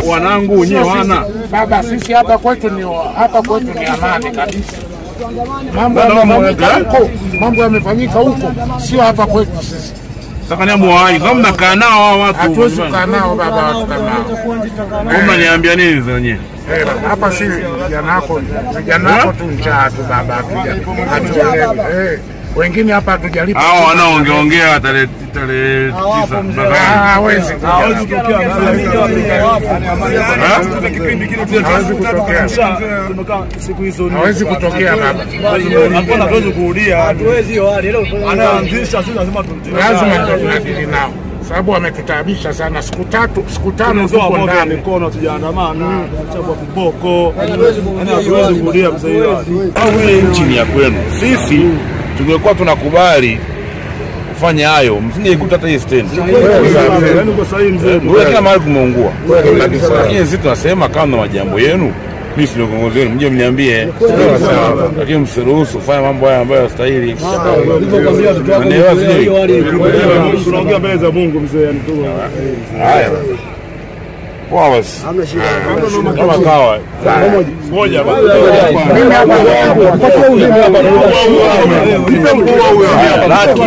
Wanangu nyewe wana. Baba sisi hapa kwetu ni amani kabisa. Mambo yamefanyika huko, mambo yamefanyika huko, sio hapa kwetu sisi. Sasa ni muai, kama mnakaa nao hao watu. Hatuwezi kukaa nao baba, watu kama hao. Kama niambia nini sasa nyewe? Hapa si vijana wako tu njaa tu baba, hatuelewi. Wengine hapa hatujalipa. Hao wanaongeongea tarehe 9. Hawezi kutokea. Hawezi kutokea baba. Hakuna hatuwezi kurudia. Hatuwezi wale. Anaanzisha sisi lazima tumtie. Lazima ndio tunadili nao. Sababu wametutaabisha sana siku 3, siku 5 tuko ndani. Mikono tujaandamana, chapwa kiboko. Hatuwezi kurudia mzee. Au ile nchi ni ya kwenu. Sisi tungekuwa tunakubali kufanya hayo, msingekuta hata hii stand. Yaani kwa sahihi mzee. Wewe kila mahali kumeungua. Lakini sisi tunasema kama majambo yenu, mimi si kiongozi wenu, mje mniambie. Lakini msiruhusu kufanya mambo haya ambayo hayastahili. Tunaongea mbele za Mungu mzee, yani tu. Haya. Poa basi. Kama kawa. Moja baba. Mimi hapa Laki.